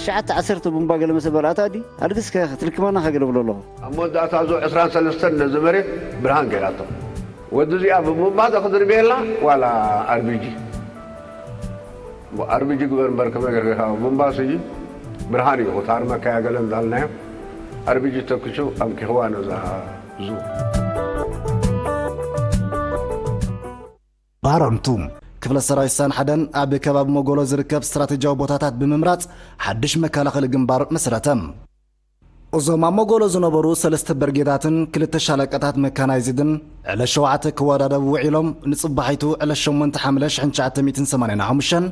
ትሽዓተ ዓሰርተ ቡምባ ገለ መሰበል ኣታ ዲ ኣድግስ ከ ክትልክመና ከገለ ብሎ ኣለኹ። ኣብ መወዳእታ እዞ ዕስራን ሰለስተን ነዚ መሬት ብርሃን ገይራቶ። ወዲ እዚኣ ብቡምባ ዶ ክድርብየላ ዋላ ኣርቢጂ? ኣርቢጂ ግበር እምበር ከመይ ገርካ ቡምባ ስዩ ብርሃን እዩ። ታርመካያ ገለ እንዳልናዮ ኣርቢጂ ተኩሱ ኣምኪኽዋ ነዛ ዙ። ባረንቱ ክፍለ ሰራዊት ሳን ሓደን ኣብ ከባቢ መጎሎ ዝርከብ ስትራቴጂያዊ ቦታታት ብምምራፅ ሓድሽ መከላኸሊ ግንባር መስረተ። እዞም ኣብ መጎሎ ዝነበሩ ሰለስተ በርጌዳትን ክልተ ሻለቃታት መካናይዝድን ዕለት ሸውዓተ ክወዳደቡ ውዒሎም ንፅባሒቱ ዕለት ሸሞንተ ሓምለ ሽሕን ትሽዓተ ሚእትን ሰማንያን ሓሙሽተን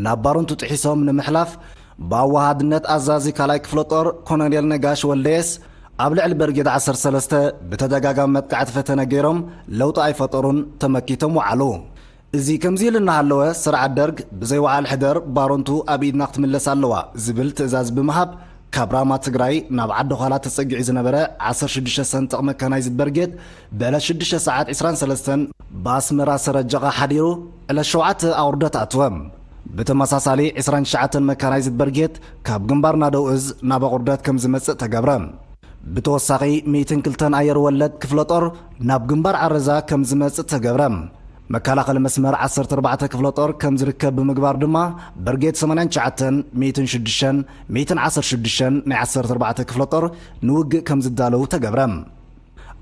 ናብ ባረንቱ ጥሒሶም ንምሕላፍ ብኣወሃድነት ኣዛዚ ካልኣይ ክፍለ ጦር ኮሎኔል ነጋሽ ወልደየስ ኣብ ልዕሊ በርጌድ ዓሰርተ ሰለስተ ብተደጋጋሚ መጥቃዕቲ ፈተነ ገይሮም ለውጢ ኣይፈጠሩን፣ ተመኪቶም ወዓሉ። እዚ ከምዚ ኢሉ እናሃለወ ስርዓት ደርግ ብዘይ ወዓል ሕደር ባሮንቱ ኣብ ኢድና ክትምለስ ኣለዋ ዝብል ትእዛዝ ብምሃብ ካብ ራማ ትግራይ ናብ ዓዲ ዃላ ተፀጊዑ ዝነበረ ዓሰርተ ሽዱሽተ ሰንጠቕ መካናይዝድ በርጌድ ብዕለት ሽዱሽተ ሰዓት ዕስራን ሰለስተን ብኣስመራ ሰረጀቓ ሓዲሩ ዕለት ሸውዓተ ኣቑርደት ኣትወ። ብተመሳሳሊ ዕስራን ትሽዓተን መካናይዝድ በርጌድ ካብ ግንባር ናደው እዝ ናብ ኣቑርደት ከም ዝመፅእ ተገብረ። ብተወሳኺ ሚእትን ክልተን ኣየር ወለድ ክፍለ ጦር ናብ ግንባር ዓረዛ ከም ዝመፅእ ተገብረ። መከላኸሊ መስመር ዓሰርተ ኣርባዕተ ክፍለ ጦር ከም ዝርከብ ብምግባር ድማ በርጌድ ሰማንያን ትሽዓተን፣ ሚእትን ሽዱሽተን፣ ሚእትን ዓሰርተ ሽዱሽተን ናይ ዓሰርተ ኣርባዕተ ክፍለ ጦር ንውግእ ከም ዝዳለዉ ተገብረ።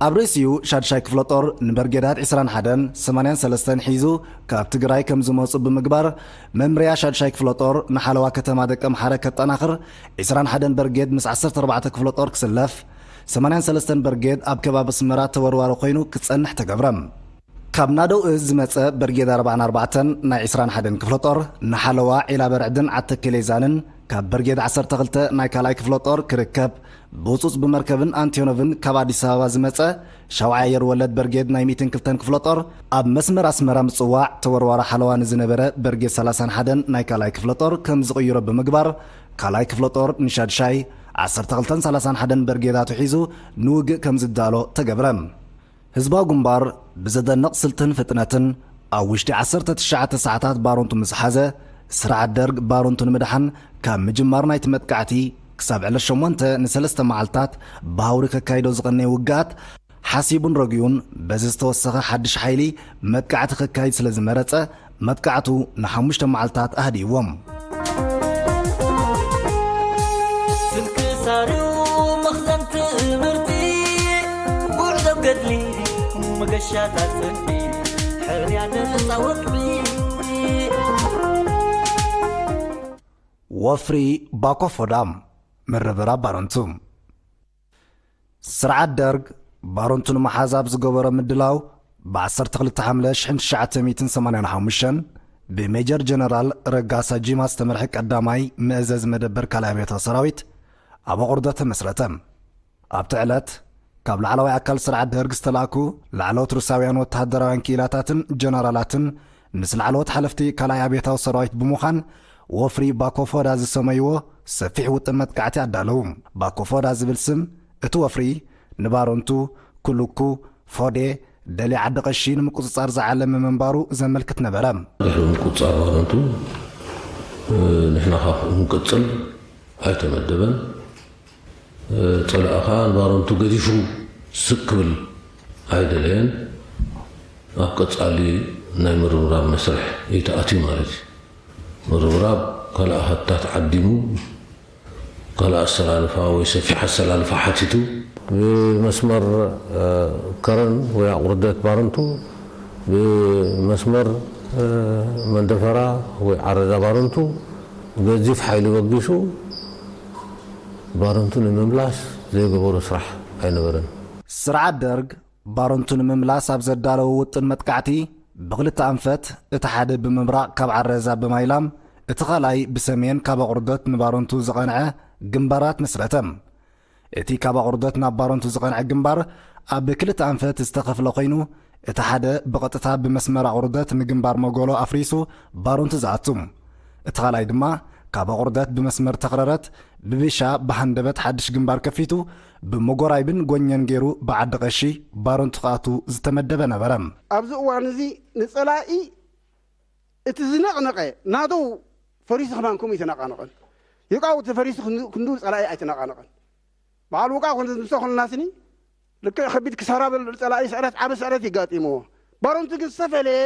ኣብ ርእሲኡ ሻድሻይ ክፍለ ጦር ንበርጌዳት ዕስራን ሓደን ሰማንያን ሰለስተን ሒዙ ካብ ትግራይ ከም ዝመፁ ብምግባር መምርያ ሻድሻይ ክፍለ ጦር ንሓለዋ ከተማ ደቀምሓረ ከጠናኽር ዕስራን ሓደን በርጌድ ምስ ዓሰርተ ኣርባዕተ ክፍለ ጦር ክስለፍ ሰማንያን ሰለስተን በርጌድ ኣብ ከባቢ ኣስመራ ተወርዋሪ ኮይኑ ክጸንሕ ተገብረ። ካብ ናደው እዝ ዝመጸ በርጌድ ኣርባዓን ኣርባዕተን ናይ ዕስራን ሓደን ክፍለ ጦር ንሓለዋ ዒላ በርዕድን ዓተኬሌዛንን ካብ በርጌድ ዓሰርተ ክልተ ናይ ካልኣይ ክፍለ ጦር ክርከብ ብህጹጽ ብመርከብን ኣንቲዮኖቭን ካብ ኣዲስ ኣበባ ዝመጸ ሻውዓይ ኣየር ወለድ በርጌድ ናይ ሚእትን ክልተን ክፍለ ጦር ኣብ መስመር ኣስመራ ምጽዋዕ ተወርዋሪ ሓለዋ ንዝነበረ በርጌድ ሰላሳን ሓደን ናይ ካልኣይ ክፍለ ጦር ከም ዝቕይሮ ብምግባር ካልኣይ ክፍለ ጦር ንሻድሻይ ዓሰርተ ክልተን ሰላሳን ሓደን በርጌዳቱ ሒዙ ንውግእ ከም ዝዳሎ ተገብረ። ህዝባዊ ግንባር ብዘደንቕ ስልትን ፍጥነትን ኣብ ውሽጢ ዓሰርተ ትሽዓተ ሰዓታት ባሮንቱ ምስ ሓዘ፣ ስርዓት ደርግ ባሮንቱ ንምድሓን ካብ ምጅማር ናይቲ መጥቃዕቲ ክሳብ ዕለት ሸሞንተ ንሰለስተ መዓልታት ብሃውሪ ከካይዶ ዝቐነየ ውግኣት ሓሲቡን ረጊኡን በዚ ዝተወሰኸ ሓድሽ ሓይሊ መጥቃዕቲ ከካይድ ስለ ዝመረጸ መጥቃዕቱ ንሓሙሽተ መዓልታት ኣህዲእዎም። ስንክሳርዩ መኽዘን ትምህርቲ ጉዕዞ ገድሊ መገሻታት ጽድቂ ሕርያ ነጻ ወግዒ ወፍሪ ባኮ ፎዳ ምርብራብ ባረንቱ። ስርዓት ደርግ ባረንቱ ንምሓዝ ኣብ ዝገበሮ ምድላው ብ ዓሰርተ ክልተ ሓምለ ሽሕን ትሽዓተ ሚእትን ሰማንያን ሓሙሽተን ብሜጀር ጀነራል ረጋሳ ጂማ ዝተመርሐ ቀዳማይ መእዘዚ መደበር ካልኣይ ኣብዮታዊ ሰራዊት ኣብ ኣቑርደት ተመስረተ። ኣብቲ ዕለት ካብ ላዕለዋይ ኣካል ስርዓት ደርግ ዝተላእኩ ላዕለዎት ሩስያውያን ወተሃደራውያን ክኢላታትን ጀነራላትን ምስ ላዕለዎት ሓለፍቲ ካልኣይ ኣብዮታዊ ሰራዊት ብምዃን ወፍሪ ባኮ ፎዳ ዝሰመይዎ ሰፊሕ ውጥን መጥቃዕቲ ኣዳለዉ። ባኮ ፎዳ ዝብል ስም እቲ ወፍሪ ንባረንቱ፣ ኩሉኩ፣ ፎዴ፣ ደሌ ዓዲ ቀሺ ንምቁጽጻር ዝዓለመ ምንባሩ ዘመልክት ነበረ። ድሕሪ ምቁጽጻር ባረንቱ ንሕና ካብ ክንቅጽል ኣይተመደበን። ጸላኢ ኸኣ ንባረንቱ ገዲፉ ስቕ ክብል ኣይደለየን። ኣብ ቀጻሊ ናይ ምርብራብ መስርሕ እዩ ተኣትዩ ማለት እዩ። ምርብራብ ካልእ ኣሃታት ዓዲሙ ካልእ ኣሰላልፋ ወይ ሰፊሕ ኣሰላልፋ ሓቲቱ። ብመስመር ከረን ወይ ኣቑርደት ባረንቱ ብመስመር መንደፈራ ወይ ዓረዳ ባረንቱ ገዚፍ ሓይሊ በጊሱ ባረንቱ ንምምላስ ዘይገበሮ ስራሕ ኣይነበረን። ስርዓት ደርግ ባረንቱ ንምምላስ ኣብ ዘዳለዎ ውጥን መጥቃዕቲ ብኽልተ ኣንፈት እቲ ሓደ ብምብራቕ ካብ ዓረዛ ብማይላም እቲ ኻልኣይ ብሰሜን ካብ ኣቑርደት ንባረንቱ ዝቐንዐ ግንባራት መስረተ። እቲ ካብ ኣቑርደት ናብ ባረንቱ ዝቐንዐ ግንባር ኣብ ክልተ ኣንፈት ዝተኸፍለ ኮይኑ እቲ ሓደ ብቐጥታ ብመስመር ኣቑርደት ንግንባር መጎሎ ኣፍሪሱ ባረንቱ ዝኣቱ፣ እቲ ኻልኣይ ድማ ካብ ኣቑርደት ብመስመር ተኽረረት ብቢሻ ብሃንደበት ሓድሽ ግንባር ከፊቱ ብመጎራይብን ጎኘን ገይሩ ብዓዲ ቐሺ ባረንቱ ክኣቱ ዝተመደበ ነበረ። ኣብዚ እዋን እዚ ንጸላኢ እቲ ዝነቕነቐ ናደው ፈሪሱ ከማን ከምኡ ኣይተነቓነቐን። ይቃው ተፈሪሱ ክንዱ ጸላኢ ኣይተነቃነቀን። በዓል ውቃ ኮንተ ምስ ኮንናስኒ ልክዕ ከቢድ ክሳራ በል ጸላኢ ስዕረት ዓቢ ስዕረት ይጋጢምዎ። ባሮንቱ ግን ዝተፈለየ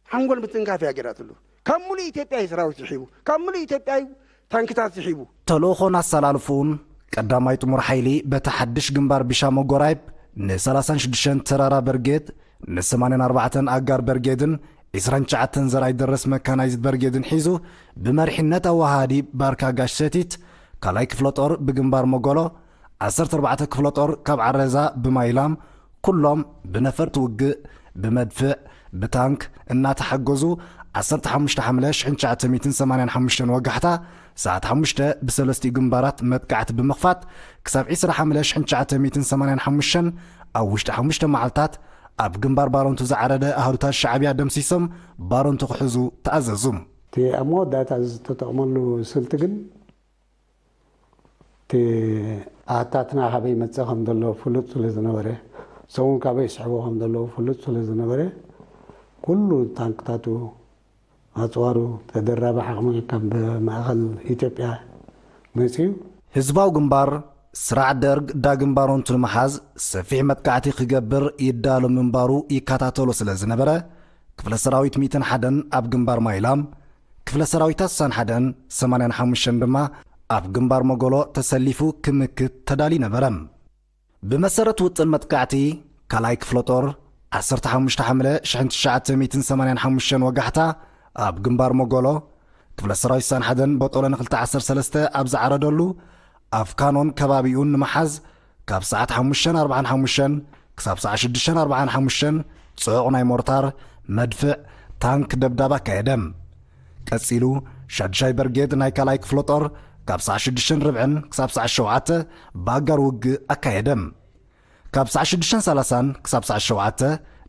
ሓንጎል ምትንካፍ እያ ገይራትሉ። ካብ ሙሉእ ኢትዮጵያ እዩ ሰራዊት ዝሒቡ፣ ካብ ሙሉእ ኢትዮጵያ እዩ ታንክታት ዝሒቡ። ተልእኾን ኣሰላልፍኡን ቀዳማይ ጥሙር ሓይሊ በቲ ሓድሽ ግንባር ቢሻ መጎራይብ ን ሰላሳን ሽዱሽተን ተራራ በርጌድ፣ ን ሰማንያን ኣርባዕተን ኣጋር በርጌድን ዒስራን ትሽዓተን ዘርኣይ ደረስ መካናይዝድ በርጌድን ሒዙ ብመሪሕነት ኣወሃሃዲ ባርካ ጋሽ ሰቲት ካልኣይ ክፍለ ጦር ብግንባር መጎሎ ዓሰርተ ኣርባዕተ ክፍለ ጦር ካብ ዓረዛ ብማይላም ኩሎም ብነፈርቲ ውግእ፣ ብመድፍዕ፣ ብታንክ እናተሓገዙ ዓሰርተ ሓሙሽተ ሓምለ ሽሕን ትሽዓተ ሚእትን ሰማንያን ሓሙሽተን ወጋሕታ ሰዓት ሓሙሽተ ብሰለስቲኡ ግንባራት መጥቃዕቲ ብምኽፋት ክሳብ ዒስራ ሓምለ ሽሕን ትሽዓተ ሚእትን ሰማንያን ሓሙሽተን ኣብ ውሽጢ ሓሙሽተ መዓልታት ኣብ ግንባር ባረንቱ ዝዓረደ ኣሃዱታት ሻዕብያ ደምሲሶም ባረንቱ ክሕዙ ተኣዘዙ። እቲ ኣብ መወዳእታ ዝተጠቕመሉ ስልቲ ግን እቲ ኣሃታትና ካበይ ይመጽእ ከም ዘሎ ፍሉጥ ስለ ዝነበረ፣ ሰውን ካበይ ይስሕቦ ከም ዘለዎ ፍሉጥ ስለ ዝነበረ፣ ኩሉ ታንክታቱ፣ ኣጽዋሩ፣ ተደራቢ ዓቕሚ ካብ ማእከል ኢትዮጵያ መጺኡ። ህዝባዊ ግንባር ስርዓት ደርግ ዳግም ባረንቱ ንምሓዝ ሰፊሕ መጥቃዕቲ ክገብር ይዳሎ ምንባሩ ይከታተሎ ስለ ዝነበረ፣ ክፍለ ሰራዊት ሚእትን ሓደን ኣብ ግንባር ማይላም፣ ክፍለ ሰራዊታት ስሳን ሓደን ሰማንያን ሓሙሽተን ድማ ኣብ ግንባር መጎሎ ተሰሊፉ ክምክት ተዳልዩ ነበረ። ብመሰረት ውጥን መጥቃዕቲ ካልኣይ ክፍለ ጦር ዓሰርተ ሓሙሽተ ሓምለ ሽሕን ትሽዓተ ሚእትን ሰማንያን ሓሙሽተን ወጋሕታ ኣብ ግንባር መጎሎ ክፍለ ሰራዊት ስሳን ሓደን ቦጦሎኒ ክልተ ዓሰርተ ሰለስተ ኣብ ዝዓረደሉ ኣፍካኖን ከባቢኡን ንምሓዝ ካብ ሰዓት ሓሙሽተን ኣርባዓን ሓሙሽተን ክሳብ ሰዓት ሽዱሽተን ኣርባዓን ሓሙሽተን ጽዑቕ ናይ ሞርታር፣ መድፍዕ፣ ታንክ ደብዳብ ኣካየደ። ቀጺሉ ሻድሻይ በርጌድ ናይ ካልኣይ ክፍለ ጦር ካብ ሰዓት ሽዱሽተን ርብዕን ክሳብ ሰዓት ሸውዓተ ብኣጋር ውግእ ኣካየደ። ካብ ሰዓት ሽዱሽተን ሰላሳን ክሳብ ሰዓት ሸውዓተ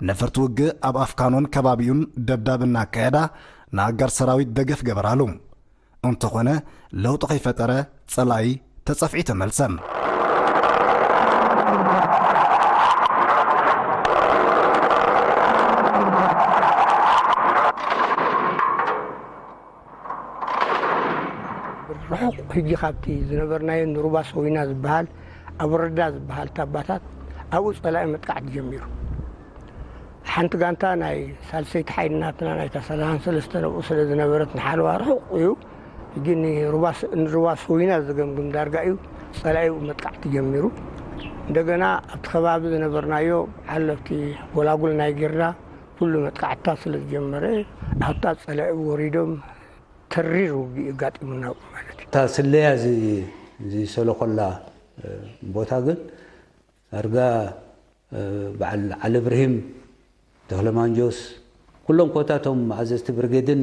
ነፈርቲ ውግእ ኣብ ኣፍካኖን ከባቢኡን ደብዳብ እናካየዳ ንኣጋር ሰራዊት ደገፍ ገበራሉ። እንተኾነ ለውጢ ከይፈጠረ ጸላኢ ተጸፍዒ ተመልሰ። ርሑቕ ህጂ ካብቲ ዝነበርናዮ ንሩባ ሰዊና ዝበሃል ኣብ ወረዳ ዝበሃል ታባታት ኣብኡ ጸላኢ መጥቃዕቲ ጀሚሩ። ሓንቲ ጋንታ ናይ ሳልሰይቲ ሓይሊ ናትና ናይታ ሰላሳን ሰለስተን ኣብኡ ስለ ዝነበረት ንሓለዋ ርሑቕ እዩ። ህጂ ንሩባ ስ-፣ ንሩባ ሰዊና ዝገምግም ዳርጋ እዩ ጸላኢ ኣብኡ መጥቃዕቲ ጀሚሩ። እንደገና ኣብቲ ከባቢ ዝነበርናዮ ዓለብቲ ጎላጉል ናይ ጊርዳ ኩሉ መጥቃዕትታት ስለ ዝጀመረ ኣብታ ጸላኢ ወሪዶም ተሪር ውግእ ኣጋጢሙና ማለት እዩ። እታ ስለያ ዝ-፣ ዝሰለኾላ፣ እ፣ ቦታ ግን ኣርጋ፣ እ፣ በዓል ዓሊ እብርሂም፣ ተኽለ ማንጆስ፣ ኩሎም ኮታቶም ኣዘዝቲ ብርጌድን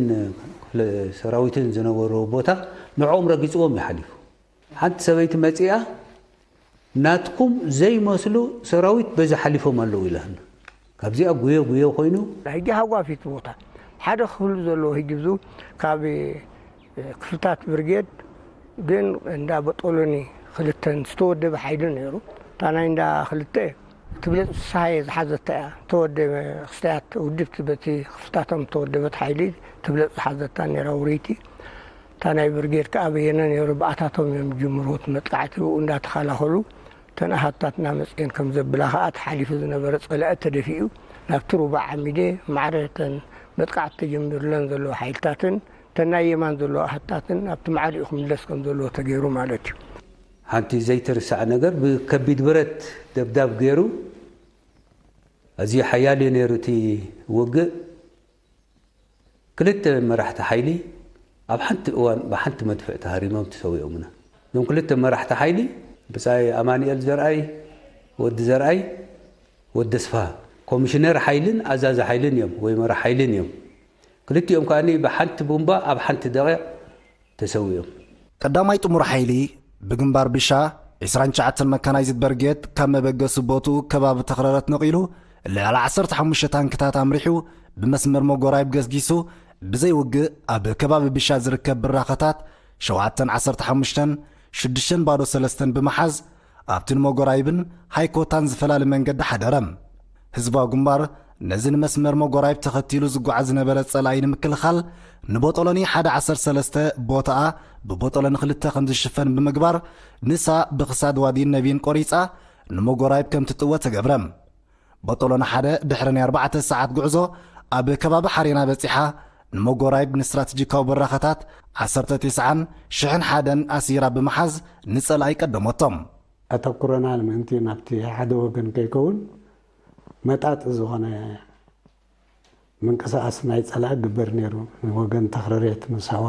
ክፍለ ሰራዊትን ዝነበሩ ቦታ ንዕኦም ረጊጽዎም እዩ ሓሊፉ። ሓንቲ ሰበይቲ መጺኣ ናትኩም ዘይመስሉ ሰራዊት በዚ ሓሊፎም ኣለዉ ኢላትና። ካብዚኣ ጉዮ ጉዮ ኮይኑ። ሕጂ ሃጓፊት ቦታ ሓደ ክፍሉ ዘለዎ ህጂ ብዙ ካብ ክፍልታት ብርጌድ ግን እንዳ በጦሎኒ ክልተን ዝተወደበ ሓይሊ ነይሩ። እታ ናይ እንዳ ክልተ ትብለጽ ፍስሃየ ዝሓዘታ እያ። ተወደበ ክስተያት ውድብቲ በቲ ክፍልታቶም ተወደበት ሓይሊ ትብለጽ ዝሓዘታ ነይራ ውርይቲ። እታ ናይ ብርጌድ ከኣ በየነ ነይሩ። ብኣታቶም እዮም ዝጅምሩ እቲ መጥቃዕቲ። ብኡ እንዳተኸላኸሉ እተን ኣሃትታትና መጽየን ከም ዘብላ ከኣ እቲ ሓሊፉ ዝነበረ ጸላኢ ተደፊኡ ናብቲ ሩባ ዓሚደ ማዕረ እተን መጥቃዕቲ ተጀሚሩለን ዘለዋ ሓይልታትን እተን ናይ የማን ዘለዋ ኣሃትታትን ኣብቲ ማዕሪኡ ክምለስ ከም ዘለዎ ተገይሩ ማለት እዩ። ሓንቲ ዘይትርሳዕ ነገር ብከቢድ ብረት ደብዳብ ገይሩ ኣዝዩ ሓያል እዩ ነይሩ እቲ ውግእ። ክልተ መራሕቲ ሓይሊ ኣብ ሓንቲ እዋን ብሓንቲ መድፍዕ ተሃሪሞም ተሰዊኦምና። እዞም ክልተ መራሕቲ ሓይሊ ብጻይ ኣማኑኤል ዘርኣይ፣ ወዲ ዘርኣይ፣ ወዲ ኣስፍሃ፣ ኮሚሽነር ሓይልን ኣዛዚ ሓይልን እዮም ወይ መራሕ ሓይልን እዮም። ክልቲኦም ከኣ ብሓንቲ ቡምባ ኣብ ሓንቲ ደቂቕ ተሰዊኦም። ቀዳማይ ጥሙር ሓይሊ ብግንባር ቢሻ ዒስራን ትሽዓተን መካናይዝድ በርጌድ ካብ መበገሲ ቦትኡ ከባቢ ተኽረረት ነቒሉ ልዕሊ ዓሰርተ ሓሙሽተ ታንክታት ኣምሪሑ ብመስመር መጎራይብ ገስጊሱ ብዘይ ውግእ ኣብ ከባቢ ቢሻ ዝርከብ ብራኸታት ሸውዓተን ዓሰርተ ሓሙሽተን ሽዱሽተን ባዶ ሰለስተን ብምሓዝ ኣብቲ ንመጎራይብን ሃይኮታን ዝፈላሊ መንገዲ ሓደረ። ህዝባዊ ግንባር ነዚ ንመስመር መጎራይብ ተኸቲሉ ዝጓዓዝ ዝነበረ ጸላኢ ንምክልኻል ንቦጦሎኒ ሓደ ዓሰርተ ሰለስተ ቦታኣ ብቦጦሎኒ ክልተ ከም ዝሽፈን ብምግባር ንሳ ብኽሳድ ዋዲን ነቢን ቆሪጻ ንመጎራይብ ከም ትጥወ ተገብረ። ቦጦሎኒ ሓደ ድሕሪ ናይ ኣርባዕተ ሰዓት ጉዕዞ ኣብ ከባቢ ሓሬና በጺሓ ንመጎራይብ ንስትራተጂካዊ በራኸታት ዓሰርተ ትስዓን ሽሕን ሓደን ኣሲራ ብምሓዝ ንጸላኢ ቀደሞቶም። ኣተኩሮና ንምእንቲ ናብቲ ሓደ ወገን ከይከውን መጣጥ ዝኾነ ምንቅስቃስ ናይ ጸላኢ ግበር ነይሩ። ንወገን ተኽረሬት ንሳዋ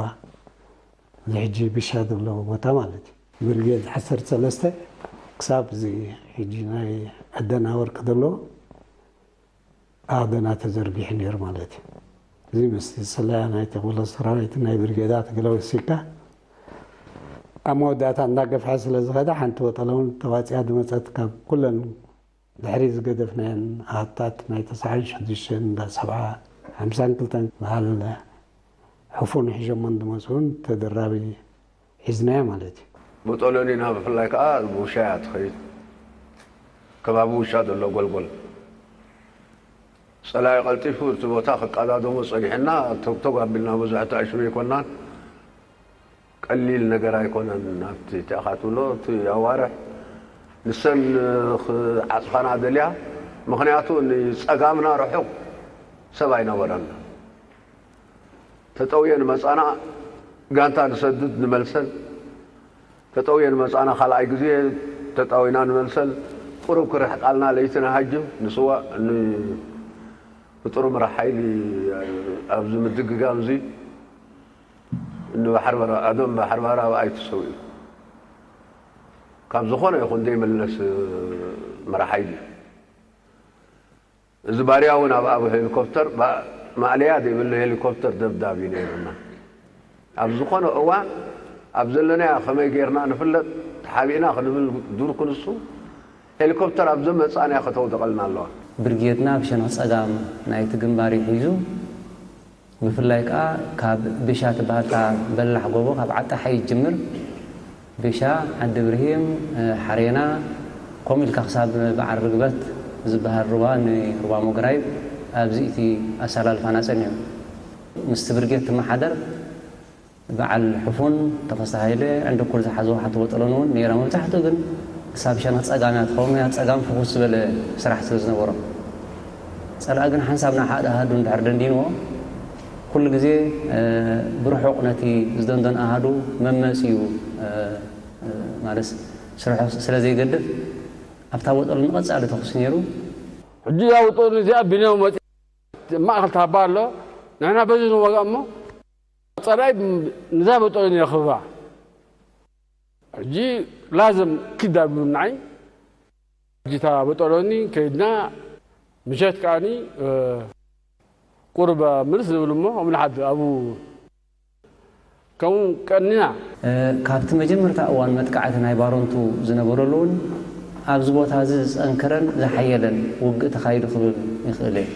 እዚ ሕጂ ብሻ ዝብሎ ቦታ ማለት እዩ። ብርጌድ ዓሰርተ ሰለስተ ክሳብ እዚ ሕጂ ናይ ኣደና ወርቂ ዘሎ ኣደና ተዘርጊሑ ነይሩ ማለት እዩ። እዚ ምስቲ ስለያ ናይ ተኽለ ሰራዊት ናይ ብርጌዳት ገለ ወሲካ ኣብ መወዳእታ እንዳገፍሐ ስለ ዝኸዳ ሓንቲ ወጠለውን ተዋፂኣ ዝመፀት ካብ ኩለን ድሕሪ ዝገደፍናየን ኣሃታት ናይ ተስዓን ሽዱሽተን እንዳ ሰብዓ ሓምሳን ክልተን በዓል ሕፉን ሒዞሞን ዝመፅኡን ተደራቢ ሒዝናዮ ማለት እዩ። ብጦሎኒና ብፍላይ ከዓ ብውሻ እያ ትኸይድ። ከባቢ ውሻ ዘሎ ጎልጎል ጸላኢ ቀልጢፉ እቲ ቦታ ክቀዳደሞ ጸኒሕና፣ ቶግቶግ ኣቢልና ብዙሕ ተዕሽም ኣይኮናን። ቀሊል ነገር ኣይኮነን። ኣብቲ እቲኣኻ ትብሎ እቲ ኣዋርሕ ንሰን ክዓጽፋና ደልያ፣ ምኽንያቱ ንጸጋምና ርሑቕ ሰብ ኣይነበረና። ተጠውየን መጻና ጋንታ ንሰድድ ንመልሰን። ተጠውየን መጻና ካልኣይ ግዜ ተጣዊና ንመልሰን። ቁሩብ ክርሕቃልና ለይቲ ንሃጅም ንስዋእ ንፍጡር ምራሕ ሓይሊ ኣብዚ ምድግጋም እዚ ንባሕር በራ ኣዶም ባሕር በራ ኣብኣይ ተሰዊኡ ካብ ዝኾነ ይኹን ዘይምለስ ምራሕ ሓይሊ። እዚ ባርያ እውን ኣብ ኣብ ሄሊኮፕተር ባ- ማእለያ ዘይብሉ ሄሊኮፕተር ደብዳብ እዩ ነይሩና። ኣብ ዝኾነ እዋን ኣብ ዘለናያ ከመይ ጌርና ንፍለጥ ተሓቢእና ክንብል ዱር ክንሱ ሄሊኮፕተር ኣብ ዘመፃንያ ከተውድቐልና ኣለዋ። ብርጌድና ብሸነኽ ጸጋም ናይቲ ግንባር እዩ ሒዙ። ብፍላይ ከኣ ካብ ብሻ ትበሃል እታ በላሕ ጎቦ ካብ ዓጣሓይ ይጅምር። ብሻ፣ ዓዲ ብርሂም፣ ሓሬና፣ ከምኡ ኢልካ ክሳብ በዓል ርግበት ዝበሃል ሩባ ንሩባ ሞግራይብ ኣብዚ እቲ ኣሰላልፋና ጸኒሑ። ምስቲ ብርጌድ ትመሓደር በዓል ሕፉን፣ ተኸስተ ሃይለ፣ ዕንድኩል ዝሓዝዋ ሓንቲ ቦጠሎን እውን ነይራ። መብዛሕትኡ ግን ክሳብ ሸነኽ ጸጋም እያ ትኸውን፣ ምኽንያቱ ጸጋም ፍኹስ ዝበለ ስራሕ ስለ ዝነበሮ። ጸላኢ ግን ሓንሳብ ንሓደ ኣሃዱ እንድሕር ደንዲንዎ፣ ኩሉ ግዜ፣ እ፣ ብርሑቕ ነቲ ዝደንደን ኣሃዱ መመጺኡ፣ እ፣ እ፣ ማለት ስርሑ ስለ ዘይገድፍ፣ ኣብታ ቦጠሎኒ ቀጻሊ ተኹሲ ነይሩ። ሕጂ እዛ ቦጠሎኒ እዚኣ ቢንያም መጺ-፣ ማእከል ታባ ኣሎ፣ ንሕና በዚ ንዋጋእ እሞ፣ ጸላኢ ንዛ ቦጠሎኒ የኽብባ። ሕጂ ላዘም ኪድ ኣብሉ ንዓይ። ሕጂ እታ ቦጠሎኒ ከይድና፣ ምሸት ከኣኒ፣ እ፣ ቁሩብ ምልስ ዝብል እሞ፣ ኣብ ንሓድ ኣብኡ ከምኡ ቀኒና። እ፣ ካብቲ መጀመርታ እዋን መጥቃዕቲ ናይ ባሮንቱ ዝነበረሉ እውን፣ ኣብዚ ቦታ እዚ ዝጸንከረን ዝሓየለን ውግእ ተኻይዱ ክብል ይኽእል እየ።